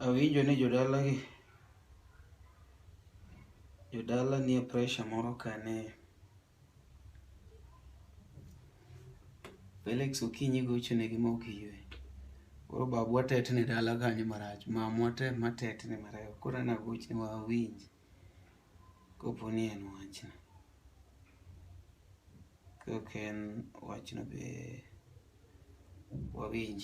Awinjo ni jodala gi jodala nie pressure moro ka ne Felix okinyi gochonegi ma ok giywe. Koro babwa tetni dala kanyo marach, mamwa te matetni marach. Koro an agochne wawinj kopo ni en wachno. Ka ok en wachno be wawinj.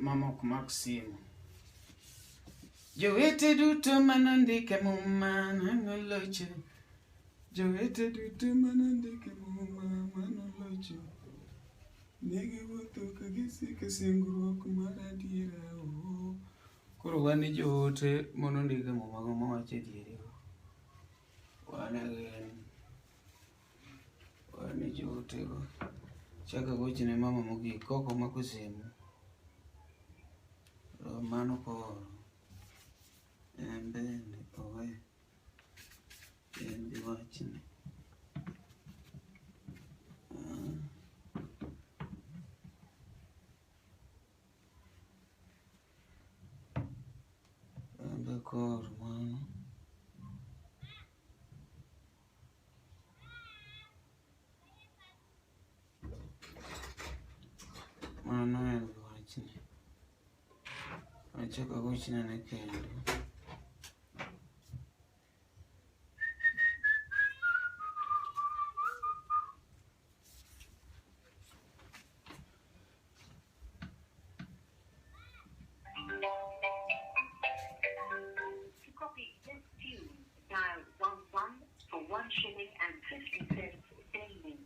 Mama ok mak simu. Jowete duto manondike muma manolocho. Jowete duto manondike muma manolocho. Ne giwuotho ka gisiko e singruok mar adiera. Oh. Koro wan e joote manondik e muma go mawacho adieri go. Wan e gin. Wan e joote go. Chak agochne mama mogik kok omako simu. To mano koro. En bende owe. En gi wachne. En be koro mano. Mano en gi wachne. Achak agochne kendo. To copy this tune, dial 11 for 1 shilling and 50 cents daily.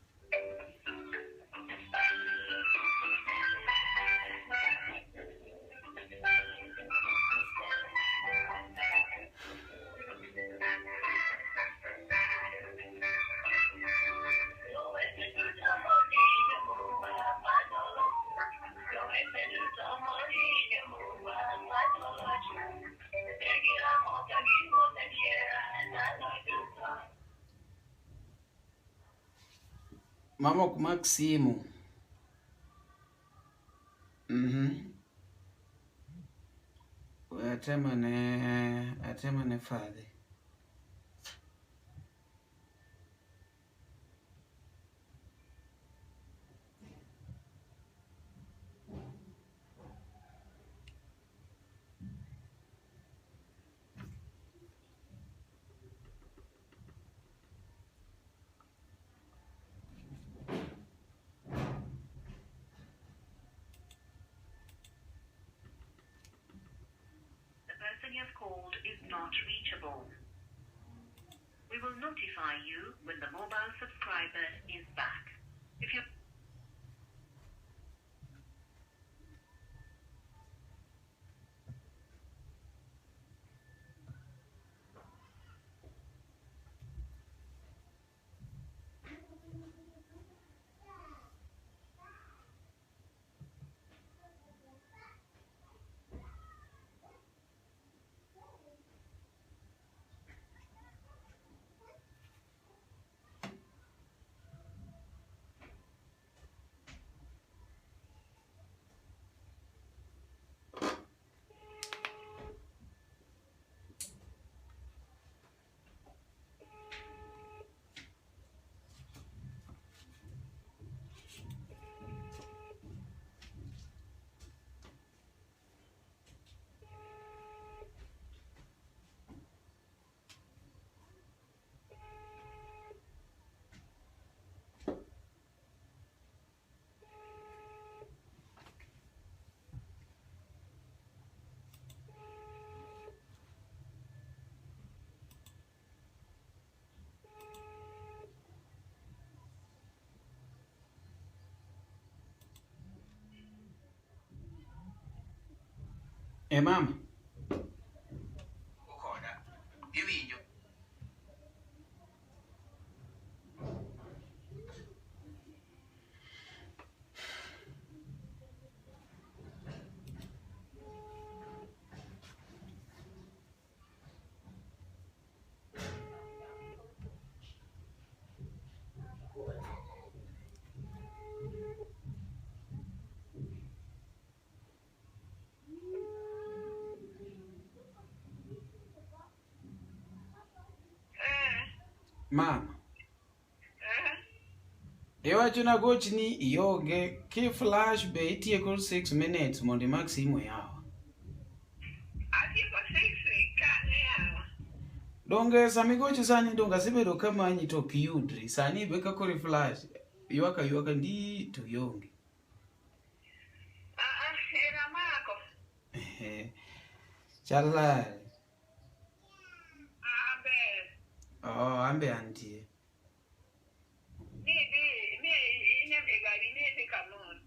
Mama ok mak simu. Mhm. We atemane fadhe. The person you have called is not reachable. We will notify you when the mobile subscriber is back. If you E mama. Koda. Iwinjo. Mama. Iwacho na gochni ionge ki flash be itieko 6 minutes mondo imak simu yawa. Atieko 6 kane yawa. Donge sama igocho sani donge asebedo kamanyi to ok iyudri. Sani be ka koro i flash ywak aywaka ndi to ionge. Ah ah, era mako. Chal nade? Ah ber. Oh, an be antie. Ni dhi ni in e gari ni idhi kamoro.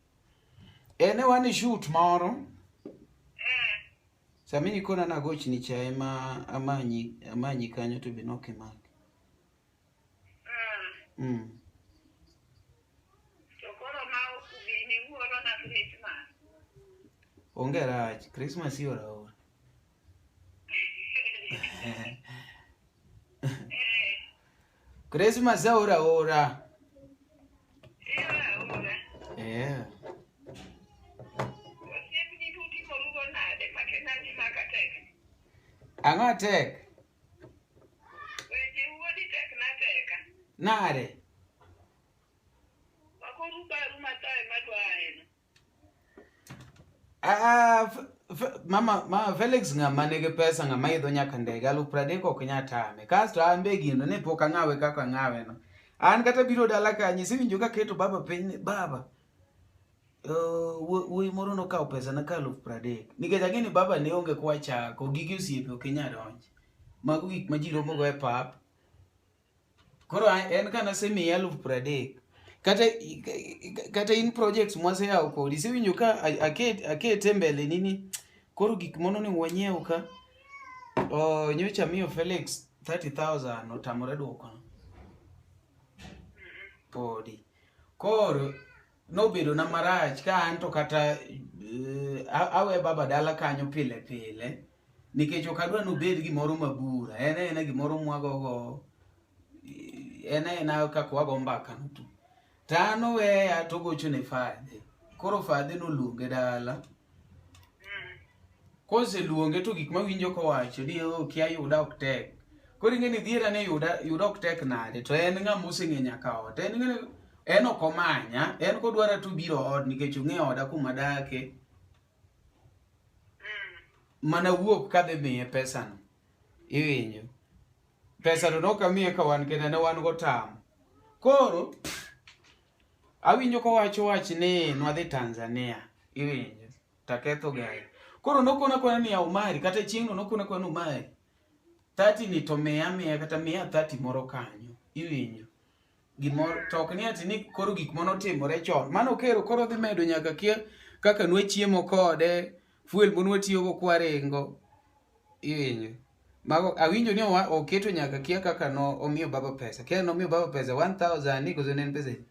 En e wan e shoot moro. Eh. Sama nikona nagochni cha ema amanyi amanyi kanyo to be nok imaki. To koro ma gini wuoro na Christmas. Onge rach, Christmas ioro aora. Christmas aora aora. Ioro aora. Yeah. Osiepni to utimorugo nade makena ni maka tek. Ang'o tek? Weche wuodi tek na teka. Nade? Wakoru baru mathoe madwa aeno. Ah, mama, ma Felix ng'ama nigi pesa ng'ama idho nyaka ndege 30,000 ok nyal tame. Kasto an be gino ne pok ang'awe kaka ang'awe no. An kata biro dala kanyo isewinjo ka keto baba piny ni baba. Wuoyi moro nokawo pesa na ka 30,000. Nikech ang'e ni baba ne onge kwa chako gige osiepe ok inyal donje. Mago gik ma ji romogo e pap. Koro en ka nasemiye 30,000. Kata in projects mwaseyawo kodi isewinjo ka akete mbele nini koro gik mono onego wanyiew ka. Oh, nyocha amiyo Felix 30,000 otamore duokona. Podi. Koro nobedo na marach ka an to kata awe baba dala kanyo pile pile nikech ok adwa nobed gimoro mabura en aena gimoro mwagogo en aena kaka wago mbaka no tu. To an oweya to ogocho ne fadhe. Koro fadhe noluonge dala. Koseluonge to gik mawinjo kowacho ni oh, kia yuda ok tek. Koro ing'e ni dhiera ni yuda, yuda ok tek nade to en ng'ama oseng'e nyaka ot. En ing'e ni en ok omanya, en kodwara to obiro ot nikech ong'e oda kuma adake. Mana wuok kadhi miye pesano. Iwinjo? Pesa to nok amiye ka wan kende ne wan gotamo. Koro awinjo kowacho wach ni nwadhi Tanzania. Iwinjo? Taketho gari. Koro nokona kona ni Omari kata chieng'no nokona kona ni Omari. 30 ni to miya miya kata miya 30 moro kanyo. Iwinjo? Gimoro to ok ni ati ni koro gik mane otimore chon. Mano kero koro dhi medo nyaka kia kaka nwachiemo kode, fuel mane watiyogo kwaringo. Iwinjo? Mago awinjo ni oketo nyaka kia kaka no omiyo baba pesa. Kia nomiyo baba pesa 1000 ni koso ne en pesa adi?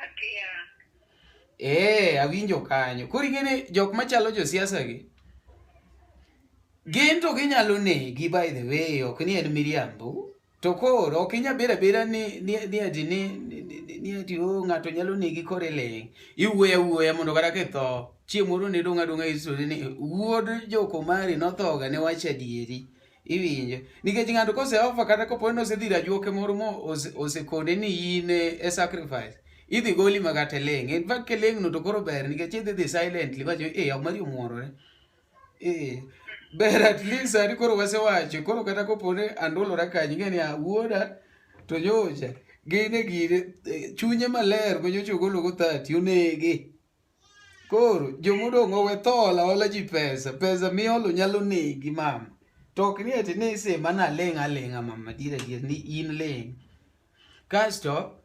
Akia. Eh, awinjo kanyo. Koro ing'e ni jok machalo josiasa gi gin to ginyalo negi by the way, ok ni en miriambo. To koro ok inyal bedo abeda ni ni ni ati ni ni, ni, ni ati oh, ng'ato nyalo negi koro iling'. Iwuoyo awuoya mondo kata kitho chieng' moro ne dong' adong'a history ni wuod Jokomari nothoga ne wach adieri. Iwinjo? Nikech ng'ato kose offer kata kopo ni osedhi ir ajuoke moro mo osekone ni in e sacrifice. Idhi goli ma kata iling'. In fact kiling' no to koro ber nikech idhi dhi silently macho eh Omari omuorore. Eh, ber at least sani koro wasewacho koro kata kopo ni andulora kanyo ing'e ni ah, wuoda to nyocha gine gine chunye maler ma nyocha ogologo 30 onege. Koro jomodong' owe tho ola ola ji pesa. Pesa miolo nyalo negi mama. To ok ni ati ni isema naling' aling'a mama adier adier ni in ling'. Kasto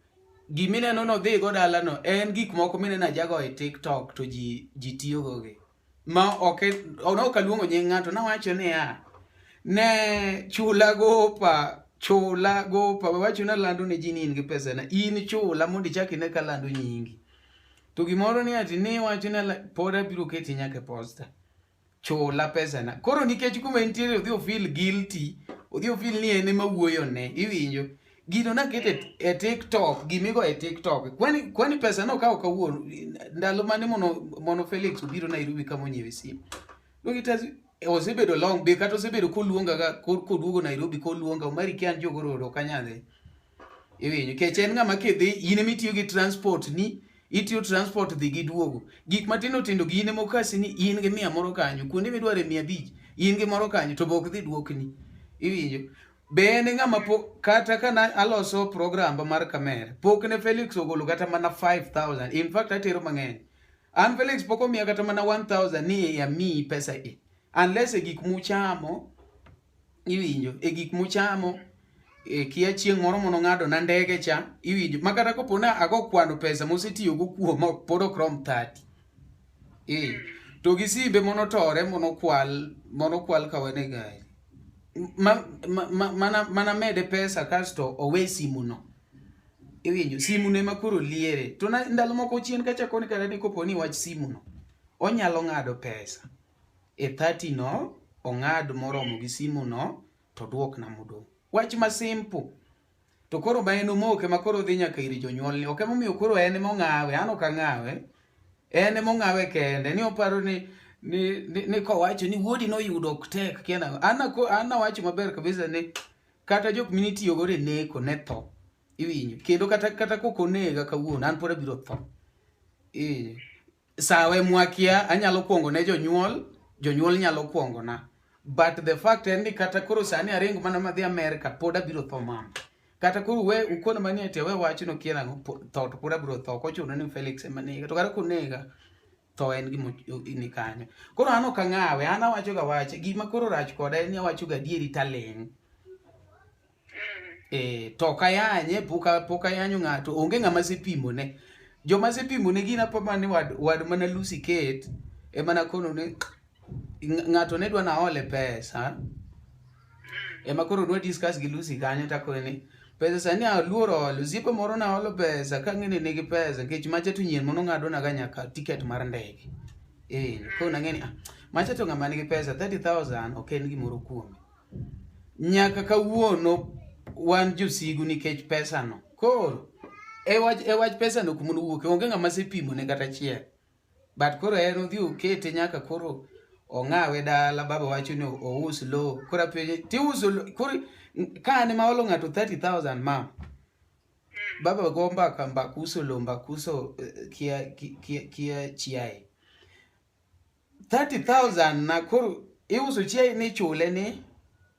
gimineno nodhigo dalano en gik moko mineno ajago e TikTok to ji tiyogo gi. Ma ok ono ok aluongo nying ng'ato nawacho niya ne chula gopa chula gopa wacho na lando ne ji ni in gi pesa na in chula mondo ichak ine ka lando nyingi. To gimoro ni ati ni wacho ni pod abiro keti nyaka e posta. Chula pesa na. Koro nikech kuma entiere odhi ofeel guilty, odhi ofeel ni en ema wuoyo ne, iwinjo. Gino nakete e TikTok, gimigo e TikTok. Kwani pesa no kawo kawuono, ndalo mane mono Felix obiro Nairobi kama onyiewe simu. Dogita osebedo long be kata osebedo koluonga ga koduogo Nairobi koluonga Omari kia an jogoro ok anyal dhi. Iwinjo nikech en ng'ama kidhi in ema itiyo gi transport ni itiyo transport dhi gi duogo. Gik matindo tindo gi in ema okasi ni in gi mia moro kanyo, kuonde midware 500 in gi moro kanyo to be ok dhi duokni. Iwinjo? Be en ng'ama pok kata ka na aloso program mar kamera pok ne Felix ogolo kata mana 5000 in fact atero mang'eny. An Felix pok omiya kata mana 1000 ni amiyi pesa e unless e gik muchamo iwinjo e gik muchamo e kia chieng' moro mono ng'ado na ndege cha iwinjo ma kata kopo na ago kwano pesa mosetiyogo kuoma pod ok rom 30 eh to gi simbe monotore monokwal ka wan e gari mana mede pesa kasto owe simu no iwinjo simu no ema koro liere to na, ndalo moko chien kacha koni kata ni kopo ni wach simu no onyalo ng'ado pesa e 30 no ong'ad moromo gi simu no to duokna modong'. Wach ma simple. To koro ma en omoke ma koro dhi nyaka ir jonyuolne. Ok emomiyo koro en ema ong'awe, an ok ang'awe. En ema ong'awe kende. Ni oparo ni kowacho ni wuodi noyudo ok tek kia nang'o. An awacho maber kabisa ni kata jok minitiyo godo e neko ne tho. Iwinjo. Kendo kata kok onega kawuono an pod abiro tho. Iwinjo. Sawe mwakia anyalo kuongo ne jonyuol, jonyuol nyalo kuongo na. But the fact en ni kata koro sani aringo mana madhi Amerika pod abiro tho mama. Kata koro we ukon mani ati we wach no kia nang'o tho to pod abiro tho ok ochuno ni Felix ema nega. To kata konega tho en gima ni kanyo. Koro an ok ang'awe, an awacho ga wach. Gima koro rach koda en ni awacho ga adieri taling'. To ok ayanye, pok ayanyo ng'ato, onge ng'ama asepimone. Joma asepimone gin apa mana ni wad mana Lucy Kate ema nakono ni ng'ato ne dwa naole pesa. Ema koro nwa discuss gi Lucy kanyo takone ni pesa sani aluoro olo, osiepa moro naolo pesa kang'e ni nigi pesa nikech macha to nyien mano ng'adona ga nyaka ticket mar ndege. Koro nang'e ni macha to ng'ama nigi pesa 30,000 ok en gimoro kuome. Nyaka kawuono wan josigu nikech pesa no. Koro e wach pesa no kuma nowuoke onge ng'ama asepimone kata achiel. But koro en odhi okete nyaka koro ong'awe dala baba wacho ni ous lowo. Koro apenje tiuso lowo koro ka an ema aolo ng'ato 30,000 mama. Baba go mbaka uso lowo mbaka uso kia chiaye. 30,000 na koro iuso chiaye ni chule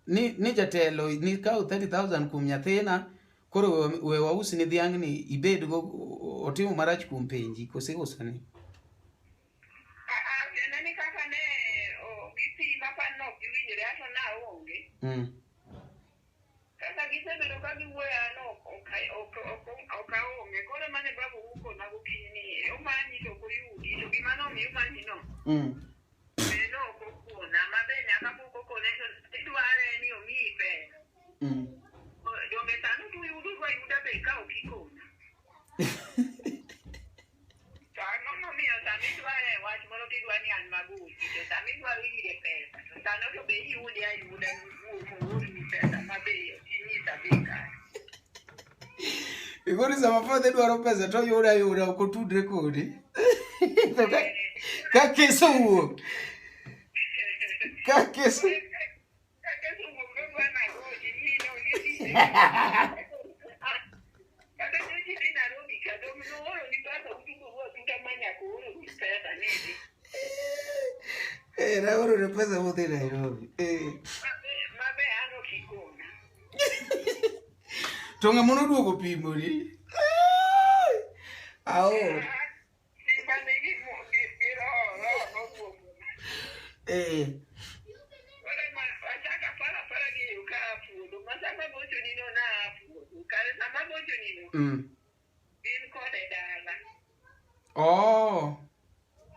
ni jatelo ni kawo 30,000 kuom nyathina koro we waus ni dhiang' ni ibed go otimo marach kuom penji kose uso ni. Nani kaka ne gipima pa nok giwinjore ato naonge. Kaka gisebedo ka giwuoyo an ok aonge. Koro mane babu ukona gokinyi ni omanyi to ok oyudi to gima nomiyo omanyi no. Be ne ok okona ma be nyaka pok okone to idware ni omiyi pesa. Donge sani tuyudo ayuda be ka ok ikona. To ang'o momiyo sama idware wach moro tidwa ni an magochi to sama idwaro ire pesa to sano to be iyude ayuda wuok oorni pesa ma be inyisa be kare. Igori sama fadhe dwaro pesa to oyude ayuda ok otudre kodi. To ka kes owuok. Ka kes Ka kes owuok nodwa nagochi ni no ni Kata nyocha idhi Nairobi ka dong nooroni pesa utugogo atuga ma nyaka ooroni pesa ni idhi. Naorone pesa modhi Nairobi. Ma be an ok ikona. To ng'ama noduogo pimoni. Aor. Simba nigi gi roho nowuok. Koro achako aparo apara gi yo ka aa puodho ma sama gochoni no na aa puodho. Kare sama gochoni no in kode dala. Oh.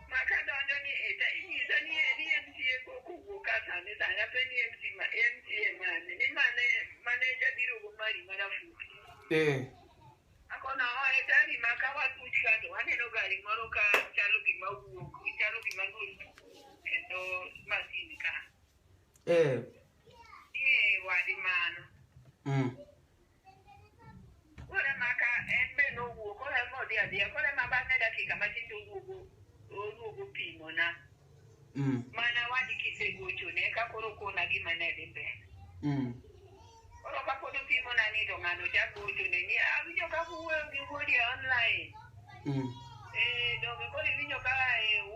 Ma kadonjo ni to inyisa ni Akona oe gari ma ka watuch ka to waneno gari moro ka chalo gima wuok, chalo gima gol kendo masin ka. Ni wadi mano. Koro ema ka en be nowuok, koro ema odhi adhiya, koro ema bang'e dakika matin to oduogo, oduogo pimona. Mana wadi kisegochone eka koro okona gima ne dhi mbele. Koro kapod opimona ni to ng'ano chak gochone ni awinjo ka uwuoyo gi wuodi e online. Eh, donge koro iwinjo ka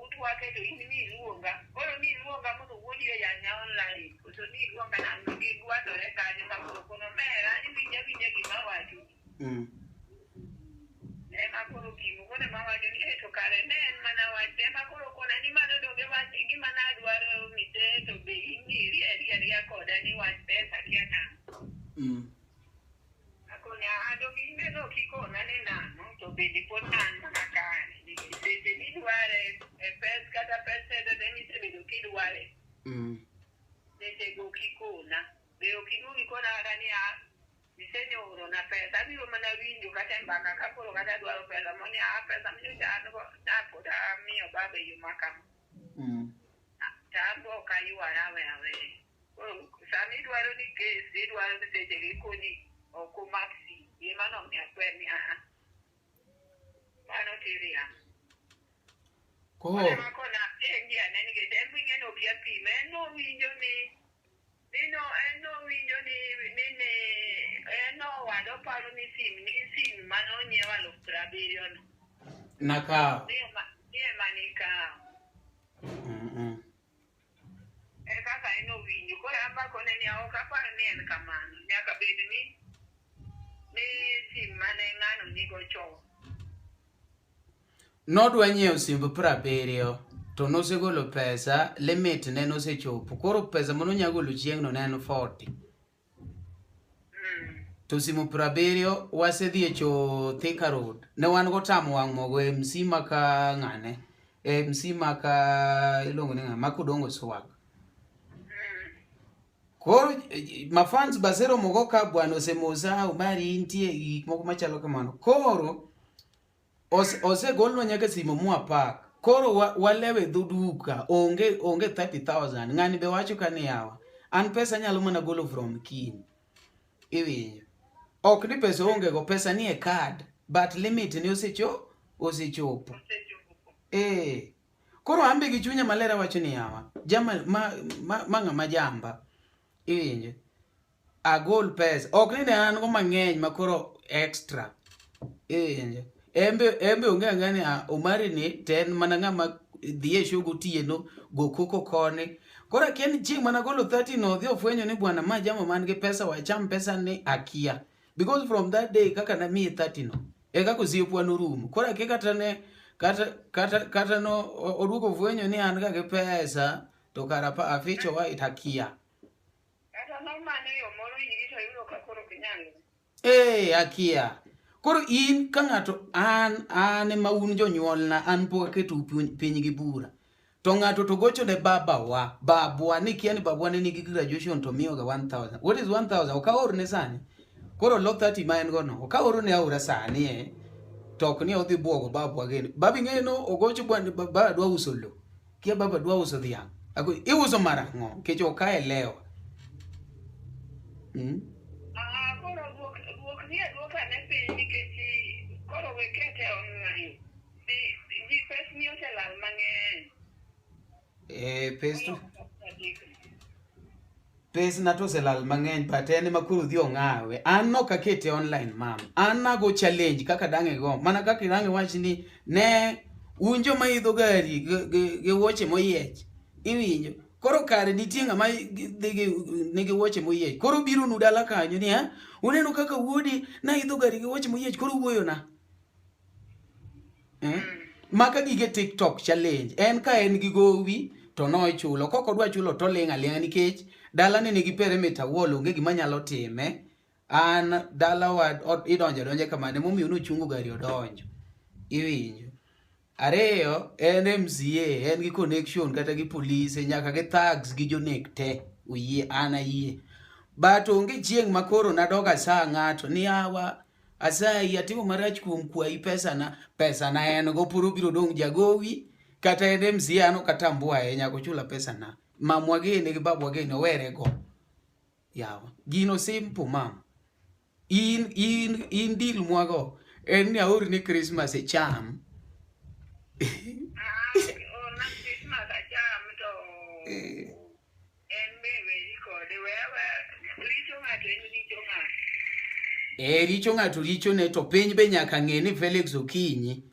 utwake to in ni iluonga. Koro ni iluonga mondo wuodi oyanya online. Koso ni iluonga nang'o gigwasore kanyo ma koro kono omera iwinjo awinja gima awacho. Ema koro pimo koro ema wacho ni eh, to kare ne en mana wach ema koro kona ni mano donge wach gima nadwaro mise to be in ni irieri ariya koda ni wach pesa kia nang'o. Akone ah donge in be nok ikona ni nang'o to bende pod an mana kare nikech seche midware e pes kata pes te misebedo kidware seche go ok ikona be ok iduog ikona kata ni ah isenyoorona pesa abiro mana winjo kata e mbaka ka koro kata adwaro pesa moni ah pesa minyocha an go napod amiyo baba e yo ma kama to an be ok aywara awe aweya koro sama idwaro ni kes idwaro ni seche gi koni ok omak simu ema nomiyo akwer ni aha mano tiriambo. Koro Ema kona apenji ane nikech en be ing'e ni okia pimo en nowinjo ni ni no en nowinjo ni ni ni en nowado oparo ni sim ni sim mane onyiew aluf piero abiriyo no nakawo. ni ema nikawo. E kaka en owinjo koro an be akone ni ok apar ni en kamano nyaka bed ni ni sim mane ng'ano nigo chon. Nodwa nyiewo simb 70 to nosegolo pesa limit ne nosechopo. Koro pesa manonya golo chieng'no ne en 40. To simu 70 wasedhi e cho Thika Road. Ne wan gotamo wang' mogo MC maka ng'ane. MC maka iluongo ni ng'a? Maka Odongo Swag. Koro mafans baseromo go ka bwana osemosa Omari intie gik moko machalo kamano. Koro osegolnwa nyaka simu mwapak. Koro walewe dho duka onge 30,000. Ng'ani be wacho ka ni yawa. An pesa anyalo mana golo from kiny. Iwinjo. Ok ni pesa onge go, pesa ni e card, but limit ni osechopo. Eh. Koro an be gi chunya maler awacho ni yawa. Jama ma ma ng'ama jamba. Iwinjo. Agol pesa. Ok ni ne an go mang'eny ma koro extra. Iwinjo. Embe onge ang'e ni Omari ni to en mana ng'ama dhi e show gotieno, go koko koni. Koro akia ni chieng' mana golo 30 no odhi ofwenyo ni bwana ma jama man gi pesa wacham pesa ni akia. Because from that day kaka namiye 30 no, e kaka osiepwa norumo. Koro akia kata ne kata no oduogo ofwenyo ni an ga gi pesa to kara pa aficho wa akia. Kata nomanyo yo moro iri to yudo ka koro ok inyal. Eh, akia. Koro in ka ng'ato an ema un jonyuolna an pok aketo piny gi bura. To ng'ato to gocho ne babawa, babwa ni kia ni babwa ne nigi graduation to miyoga 1000. What is 1000? Ok aorne sani. Koro lo 30 ma en go no, ok aorone aora sani eh. To ok ni odhi buogo babwa gini. Babi ng'eyo no ogocho bwana baba dwa uso lo. Kia baba dwa uso dhiang'. Ako iuso marang'o? Nikech ok aelewa. Ah, koro duok ni aduoka ne piny nikech koro we kete online. Di pes ni oselal mang'eny. Eh, pes to pes na to oselal mang'eny but en ema koro odhi ong'awe. An nok akete online mam. An nago challenge kaka dang' igo. Mana kaka dang' iwach ni ne un joma idho gari gi wuoche moyiech. Iwinjo. Koro kare nitie ng'ama dhi gi nigi wuoche moyiech. Koro biro nu dala kanyo ni ha uneno kaka wuodi na idho gari gi wuoche moyiech koro wuoyo na. Maka gige TikTok challenge. En ka en gi gowi to nochulo. Kok odwa chulo to oling' aling'a nikech dalane nigi perimeter wall onge gima nyalo time. An dalawa idonjo adonja kamano emomiyo nochungo gari odonjo. Iwinjo. Ariyo, en MCA, en gi connection kata gi polise, nyaka gi thugs gi jonek te. Oyie, an ayie. But onge chieng' ma koro nadog asa ng'ato ni yawa. Asayi atimo marach kuom kwayi pesana, pesana en go pod obiro dong' jagowi kata en MCA an ok atambua ahinya ok ochula pesana. Mamwa gini gi babwa gini owere go. Yawa, gino simple mama. In deal mwago en ni aorni Christmas icham. Ah, orna Christmas acham to en be weri kode we aweya richo ng'ato en richo ng'ato. Eh, richo ng'ato richone to piny be nyaka ng'e ni Felix Okinyi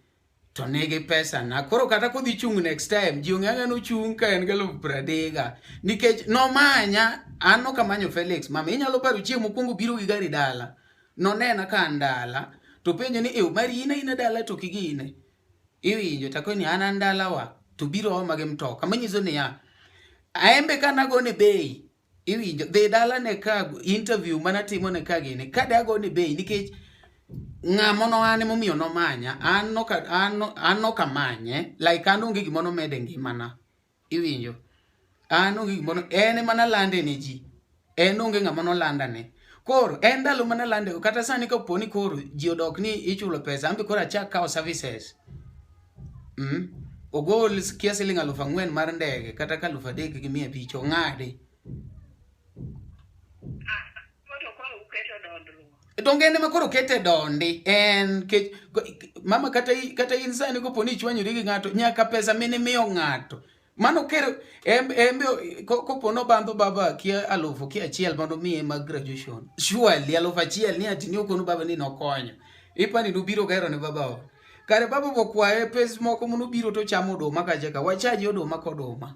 to nigi pesa na. Koro kata kodhi chung' next time, ji ong'e ang'e ni ochung' ka en gi 30,000. Nikech nomanya, an nok amanyo Felix, mama inyalo paro chieng' mokwongo biro gi gari dala. Nonena ka an dala, to penjo ni, "Eh, mari in aina dala to kigine." Iwinjo, to akoni ni an an dalawa, to biro oma gi mtoka. Manyiso niya, aembe ka nagone bei, iwinjo, dhi dala ne ka interview manatimo ne ka gini, ka de agone bei nikech ng'ama no an emomiyo nomanya, an nok an nok amanye, like an onge gima nomede ngimana. Iwinjo? An onge gima en ema nalande ne ji. En onge ng'ama nolandane. Koro en ndalo mana lande kata sani kapo ni koro ji odok ni ichulo pesa, an be koro achak kawo services. Ogol kia siling 4,000 mar ndege kata ka 3,500 ong'adi. Ah, to koro uketo dondruok. Donge en ema koro kete dondi en kech mama kata kata in sani kopo ni ichwanyori gi ng'ato nyaka pesa mine miyo ng'ato mano kero embe kopo nobandho baba kia alufu kia achiel mondo miye mag graduation surely 1,000 ni ati ni okono baba ni nokonyo ipani nobiro gero ne baba ot kare baba bokwaye pes moko monobiro to chamo oduma kacha ka wachaji oduma koduma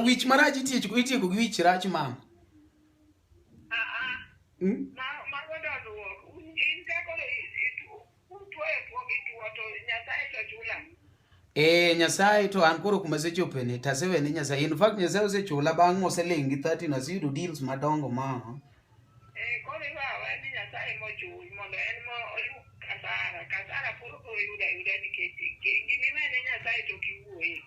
wich marach itieko gi wich rach mama. Ah, ah. Mago dondruok. In ka koro utwoyo tuo gi tuo to Nyasaye to chula. Eh, Nyasaye to an koro kuma asechopene to asewene Nyasaye. In fact Nyasaye osechula bang' moseling' gi 30 no aseyudo deals madongo ma. Eh, koro iwawa ni Nyasaye mochul mondo en mo oyud kasara. Kasara koro koro yudo ayuda nikech gimiwene Nyasaye to kiwuoye.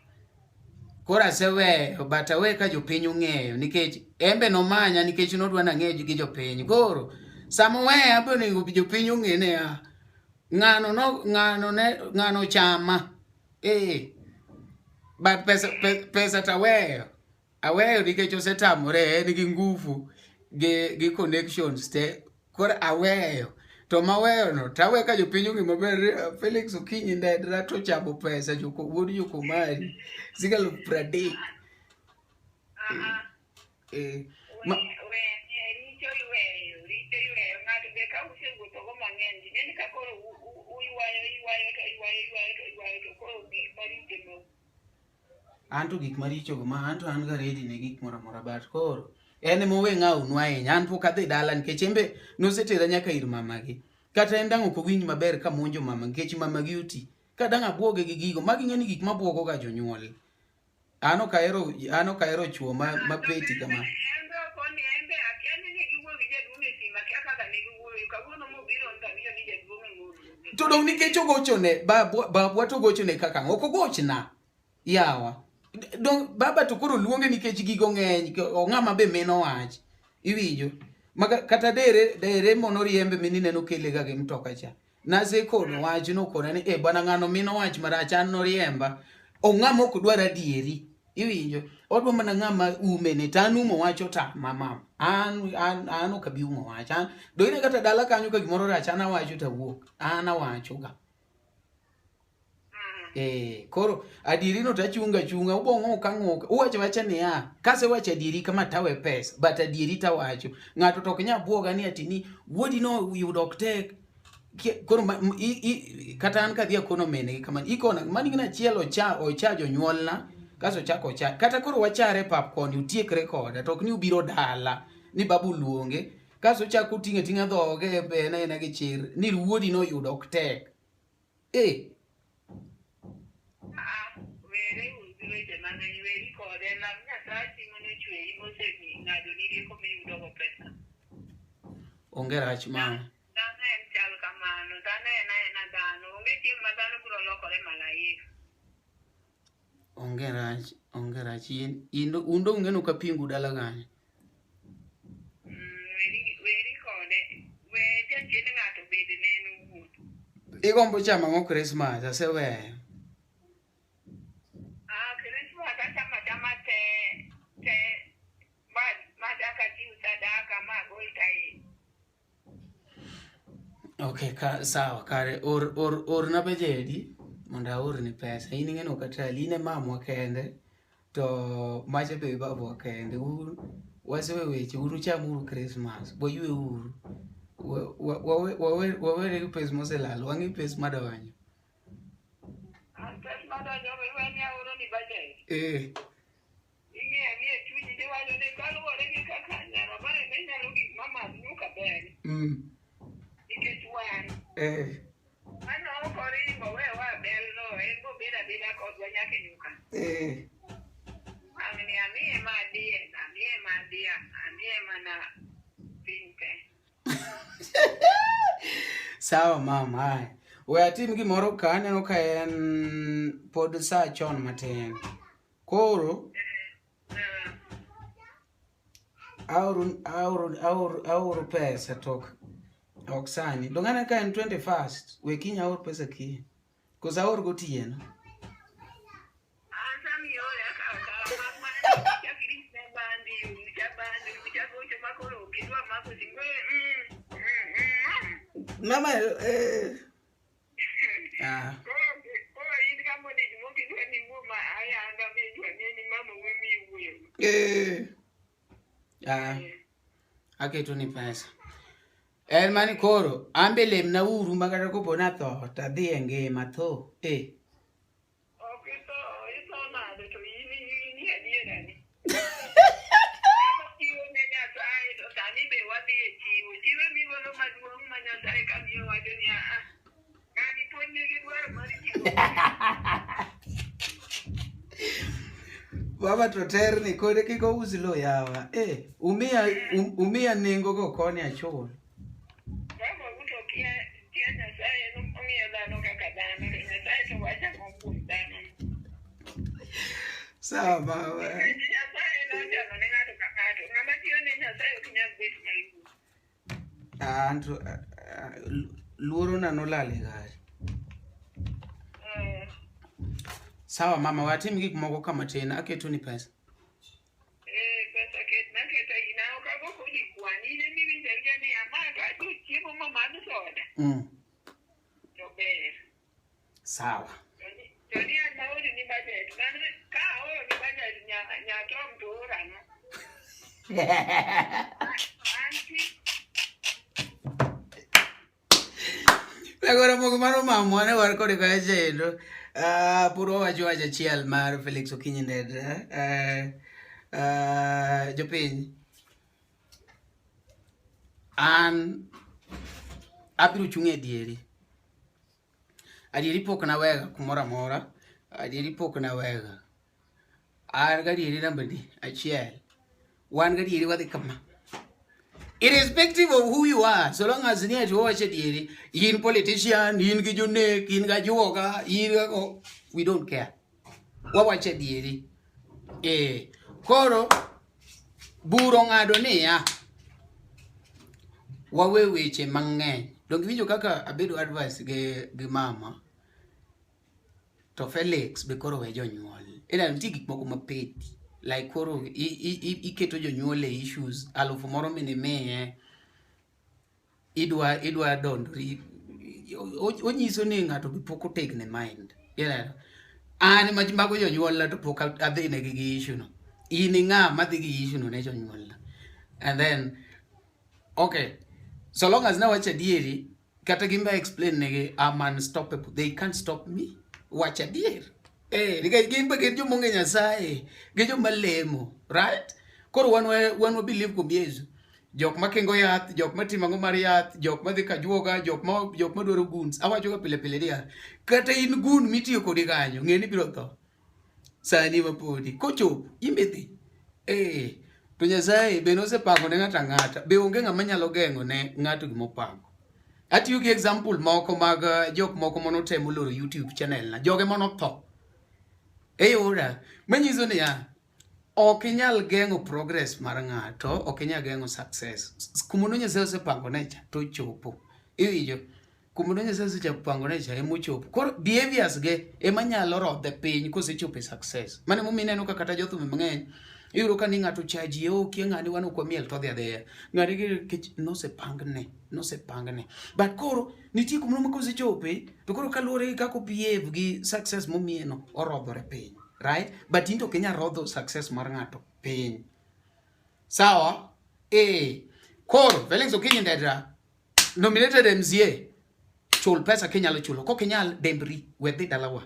Koro aseweyo but awe ka jopiny ong'eyo nikech embe nomanya nikech nodwa nang'e gi jopiny. Koro sama oweya be onego jopiny ong'e niya ng'ano no ng'ano ne ng'ano chama. Eh. But pesa pesa taweyo. Aweyo nikech osetamore en gi nguvu gi connections te. Koro aweyo. To maweyo no tawe ka jopiny ong'e maber Felix Okinyi ndedra to chamo pesa joko wuod jokomari siling 30,000. Ah, ah. Eh, We richo iweyo, richo iweyo. Ng'ato be ka usewuothogo mang'eny, ing'e ni ka koro uywayo, ywayo to ywayo, ywayo to ywayo to koro gik maricho ema An to gik maricho go ma an to an ga ready ne gik moro amora but koro en ema owe ng'awnu ahinya an pok adhi dala nikech en be nosetera nyaka ir mamagi kata en dang' ok owinj maber ka monjo mama nikech mamagi oti ka dang' abwoge gi gigo magi ing'e ni gik mabuogo ga jonyuol an ok ahero chuo ma peti kama. En be ok ni en be akia ni ne giwuoyo gi jaduong' e simu, akia kaka ne giwuoyo. Kawuono mobiro to awinjo ni jaduong' ema oluonge. To dong' nikech ogochone babwa to ogochone kaka ang'o ok ogochna yawa dong baba to koro luonge nikech gigo ng'eny ong'ama be mino wach iwinjo maka kata dere mono riembe minine nokele ga gi mtoka cha nasekono wach nokona ni eh bwana ng'ano mino wach marach an noriemba ong'ama ok dwar adieri iwinjo odwa mana ng'ama ume ne to an umo wach otama mama an ok abi umo wach an do ine kata dala kanyo ka gimoro rach an awacho tawuok an awacho ga. Eh, koro adieri no tachunga chunga ubo ng'uka ng'uka uwacho wacha niya kasewacho adieri kama tawe pesa but adieri tawacho ng'ato to ok nyal buoga ni ati ni wuodi no yudo ok tek koro kata an kadhi akono mingi kama ikona mani gina achiel ocha ocha jonyuolna kaso ochako ocha kata koro wachare pap koni utiekre koda to ok ni ubiro dala ni babu luonge kaso ochako oting'o ating'a dhoge en aena gi chir ni wuodi no yudo ok tek. Eh. Ah, were uru gi weche mang'eny, weri kode, lam Nyasachi manochweyi moseng'adoni rieko miyudogo pesa. Onge rach mama. Dhano en chal kamano, dhano en aena dhano, onge chieng' ma dhano biro lokore malaika. Onge rach, onge rach. In un dong' ung'eno ka pingu dala kanyo. Weri kode, we jachien ng'ato bed ne en owuon. Igombo chamo ang'o Christmas? Aseweyo. Ah, Christmas achamo achama te te ma ma chak achiw sadaka ma agol tayi. Okay, ka, sawa kare or or orna bajedi mondo aorni pesa. In ing'e ni ok atali, in e mamwa kende to macha be babwa kende. Un wasewe weche, un uchamuru Christmas, wayue uru. Wawere gi pes moselal, wang'i pes madonjo. Ah, pes madonjo iwe ni aoro ni budget. Eh. Ing'e ang'e chunyi tiwacho ni kaluwore gi kaka nyara mare ne nyalo gik mamadh nyuka ber. Nikech wan. Mano ok oringo wewa bel no, en bobed abeda kodwa nyaka e nyuka. Wang'ni amiye ma diel, amiye ma dhiang', amiye mana piny te. Sawa mama, haya. We atim gimoro ka aneno ka en pod saa chon matin. Koro aoro aoro aoro aoro pesa to ok ok sani. Donge aneno ka en 21st, we kiny aor pesa kiny. Koso aor gotieno? An sama iore akawo akawa mak mana ni ichak irit ne bandi, ucha bandi, ucha gocho ma koro ok idwa mako simu. Mama eh. Ah. Koro koro in ka modich mok idwa ni iwuo ma ayanga midwa ni ni mama wuoyo miwuoyo. Eh. Ah. Aketo ni pesa. En mani koro an be lemna uru ma kata kopo ni atho to adhi e ngima tho. Eh. Ok itho, itho nade to in in adierani. Kama chiwo ne Nyasaye to sani be wadhi e chiwo. Chiwo migolo maduong' ma Nyasaye ka miyo wacho ni ah, ng'ani pod nigi dwaro mar chiwo. Baba to terni kode kik ous lo yawa. Eh, umiya umiya nengo go koni achul. Baba uto kia kia Nyasaye en ong'iyo dhano kaka dhano to Nyasaye to wacho ang'o kuom dhano. Sawa baba. Nyasaye nochano ne ng'ato ka ng'ato. Ng'ama tiyo ne Nyasaye ok nyal bet maluor. Ah, anto luoro na nolal e gari. Sawa mama, watim gik moko ka matin, aketo ni pesa. Eh, pesa ketna keta ina ok ago kodi kwan. In ema iwinjo awinja ni ama to adhi chiemo ma madh soda. To ber. Sawa. To ni an maori ni budget. Mano ka aoro ni budget nya nya tom to ora no. Anti Lagora moko mano mamwa ne war kode kacha endo. Pod wawacho wach achiel mar Felix Okinyi Ndeda. Jopiny, an abiro chung' e dieri. Adieri pok nawega kumoro amora. Adieri pok nawega. An gadieri namba di achiel. Wan gadieri wadhi kama. Irrespective of who you are, so long as ni ati wawacho adieri, in politician, in gi jonek, in ga juoga, in ga go, we don't care. Wawacho adieri. Eh, koro bura ong'ado niya, wawe weche mang'eny. Donge iwinjo kaka abedo advice gi mama to Felix be koro we jonyuol. Ina nitie gik moko mapeti. Like koro iketo jonyuol e issues alufu moro minimiye idwa idwa dondori onyiso ni ng'ato be pok otegno e mind. Ineno? An ma mago jonyuolna to pok adhi negi gi issue no. In ing'a madhi gi issue no ne jonyuolna. And then okay, so long as nawacho adieri, kata gimbe explain negi I'm unstoppable. They can't stop me. Wach adier. Eh, nikech gin be gin joma onge Nyasaye, gin joma lemo, right? Koro wan wa believe kuom Yesu. Jok ma kingo yath, jok ma timo ang'o mar yath, jok ma dhi kajuoga, jok ma dwaro goons. Awacho ga pile pile niya, kata in goon mitiyo kodi kanyo, ng'e ni ibiro tho. Sani ma podi. Kochopo, in be idhi. Eh, to Nyasaye be nosepango ne ng'ato ang'ata. Be onge ng'ama nyalo geng'o ne ng'ato gima opango. Atiyo gi example moko mag jok moko manotemo loro YouTube channel na. Joge manotho. E yora, manyiso niya, ok inyal geng'o progress mar ng'ato, ok inyal geng'o success. Kumono Nyasaye osepango ne cha, to chopo. Iwinjo? Kuma Nyasaye osechako pangone cha ema ochopo. Koro behaviors ge ema nyalo rodhe piny kosechopo e success. Mano emomiyo ineno ka kata jothumbe mang'eny iyudo ka ni ng'ato chaji o kia ng'ani wan ok wamiel to odhi adhiya. Ng'ani gi nikech nosepangne, nosepangne. But koro nitie kumoro ma kosechope to koro kaluwore gi kaka o behave gi success momiye no orodhore piny. Right? But in to ok inyal rodho success mar ng'ato piny. Sawa? Eh. Koro Felix Okinyi Ndedra nominated MCA chul pesa kinyalo chulo kok inyal dembri we dhi dalawa.